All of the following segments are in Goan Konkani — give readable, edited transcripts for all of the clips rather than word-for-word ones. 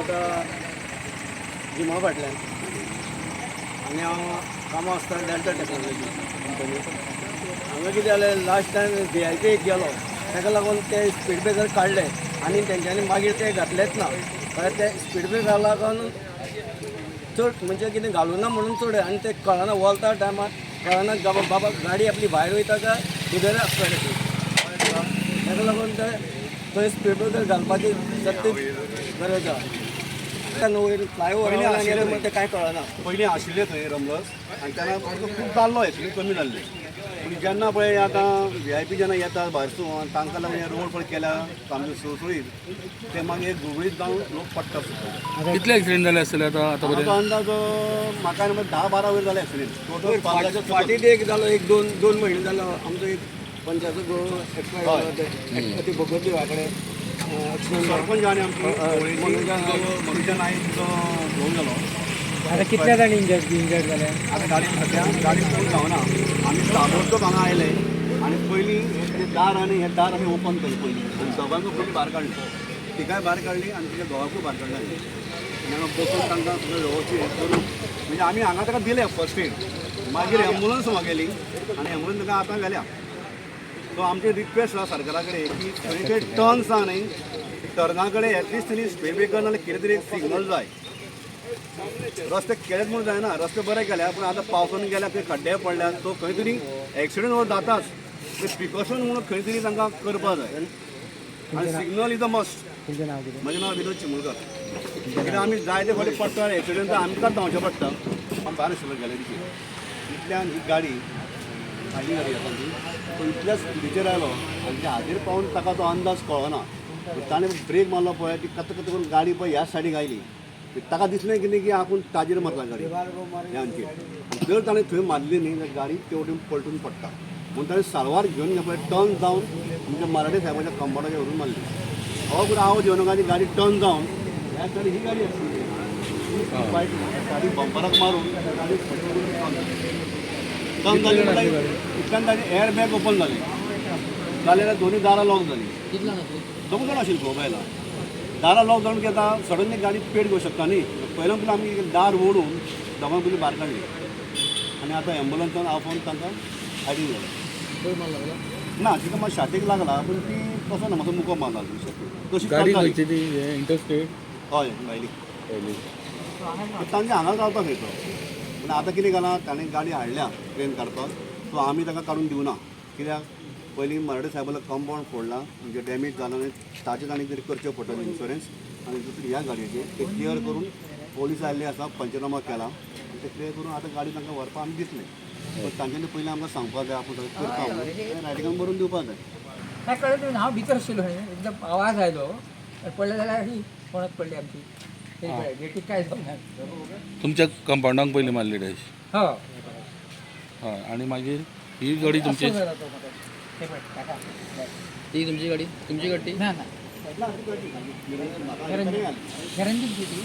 रावता जिमा फाटल्यान आनी हांव कामां आसता डेल्टा टेक्नॉलॉजी कंपनी. हांगा कितें जालें, last time V I P एक गेलो, ताका लागून ते स्पीड ब्रेकर काडले आनी तेंच्यांनी मागीर ते घातलेच ना. कळ्ळें? ते स्पीड ब्रेकरा लागून चड म्हणजे कितें घालूना म्हणून चड आनी ते कळना, वलता टायमार कळना बाबा बाबा गाडी आपली भायर वयता काय भितर आसता ती. कळ्ळें तुका? ताका लागून ते थंय स्पीड ब्रेकर घालपाची सत्य गरज आसा. वयर फ्लायओवर पयलीं आशिल्लें. ते कांय कळना. पयलीं आशिल्ले थंय रमलस आनी तेन्ना खूब जाल्लो एक्सिडंट कमी जाल्ले. पूण जेन्ना पळय आतां व्ही I P जेन्ना येता भायरसून, तांकां लागून हे रोड पळय केल्या सामके सुळसुळीत, ते मागीर गुळगुळीत जावन लोक पडटा सुद्दां. कितले एक्सिडेंट जाले आसतले आतां आतां पर्यंत? म्हाका अंदाज म्हाका 10-12 वयर जाले एक्सिडंट टोटल 15च्या. फाटीं एक जालो, एक दोन दोन म्हयने जालो, आमचो एक पंचाचो घोव एक्सपायर जालो. ते भगवत देवा कडेन एक्सिडंट. सरपंच आनी आमची हय, मनोजा मनोजा नायक, तिचो घोव जालो. आता कितल्या जाण इंजर्ड जाले? आतां गाडी सद्या गाडी कोण गावना. आमी ताबडतोब हांगा आयले आनी पयलीं हे ते दार आनी हे दार आमी ओपन केलें पयलीं आनी दोगांकूय पयलीं भायर काडली, तिकाय भायर काडली आनी तिच्या घोवाकूय भायर काडली. आनी हांगा बसून तांकां सगळें व्यवस्थीत हें करून म्हणजे आमी हांगा ताका दिलें फर्स्ट एड. मागीर एम्बुलन्स मागयली आनी एम्बुलन्स ताका आतां व्हेल्या. सो आमची रिक्वेस्ट आसा सरकारा कडेन की खंय खंय टर्न्स आहा न्ही, टर्ना कडेन एटलिस्ट तेणी स्पीड ब्रेकर नाल्यार कितें तरी एक सिग्नल जाय. रस्ते केलेच म्हणून जायना. रस्ते बरे केल्या, पूण आतां पावसान गेल्या, खंय खड्डे पडल्या, सो खंय तरी एक्सिडंट हो जाताच. ते प्रिकॉशन म्हणून खंय तरी तांकां करपा जाय आनी सिग्नल is a must. तुमचें नाव कितें? म्हजें नांव विनोद चिमुलकर. कित्याक आमी जायते फावटी पडटा एक्सिडंट, आमकांच धांवचें पडटा. आमी भायर आशिल्लो गॅलरीचेर, इतल्यान ही गाडी, फाटली गाडी आसा ती, तो इतल्या स्पिडीचेर आयलो आनी त्या हाजेर पावून ताका तो अंदाज कळना. ताणें ब्रेक मारलो पळय, ती कत कत करून गाडी पळय ह्याच सायडीक आयली. ताका दिसलें कितें की आपूण ताजेर मारला गाडी ह्यांचेर. जर ताणें थंय मारली न्ही जाल्यार गाडी ते वटेन पलटून पडटा म्हणून ताणें सालवार घेवन पळय टर्न जावन आमच्या मराठी साहेबाच्या कंपाउंडाचेर व्हरून मारली. हो पूण आवाज येवनाका आनी गाडी टर्न जावन ह्या सायडीन ही गाडी आसली, ही गाडी बंपराक मारून गाडी टर्न जाली. म्हणल्यार इतल्यान ताजे एअर बॅग ओपन जाले, जाल्यार दोन्ही दारां लॉक जाली. दोग जाण आशिल्ली घोव. दारां लॉक जावन कितें जाता, सडनली गाडी पेट घेवंक शकता न्ही. पयल्यान पयलीं आमी दार ओडून दोगांक पयलीं भायर काडली आनी आतां एम्बुलन्सान आपोवन तांकां हाडून गेले. ना, तिका मातशें छातयेक लागला, पूण ती तसो ना, मातसो मुको मारला तशी गाडी चलताली. खंयची ती? इंटरस्टेट? हय, भायली. तांचे हांगा रावता खंय तो. पूण आतां कितें केलां ताणें, गाडी हाडल्या क्रेन काडपाक. सो आमी ताका काडून दिवना, कित्याक पयलीं मराठे साहेबालो कंपाउंड फोडला म्हणजे डॅमेज जाला न्ही, ताचें ताणें कितें करचें पडटलें इन्शुरन्स. आनी दुसरी ह्या गाडयेचें ते क्लियर करून पोलीस आयिल्ले आसा, पंचनामा केला आनी ते क्लियर करून आतां गाडी तांकां व्हरपाक आमी दितले. पण तांच्यांनी पयलीं आमकां सांगपाक जाय, आपूण सगळें करता म्हणून रायटिंगान बरोवन दिवपाक जाय. काय कळत नाही, हांव भितर आशिल्लो न्ही, एकदम आवाज आयलो आनी पडले जाल्यार ही कोणाक पडली आमची ते पळय, गेटीक काय जावंक ना. तुमच्या कंपाउंडाक पयलीं मारली डॅश? हो. हय, आनी मागीर ही गाडी तुमची? असो जालो तो म्हाका. ते पळय, काका. ती तुमची गाडी? तुमची गाडी ती? ना ना, करंजी ती.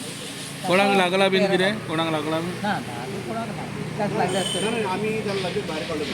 कोणाक लागला बीन कितें? कोणाक लागला बीन? ना ना, आनी कोणाक ना, तिकाच लागले आसतले. आमी ताका लगेच भायर काडलो.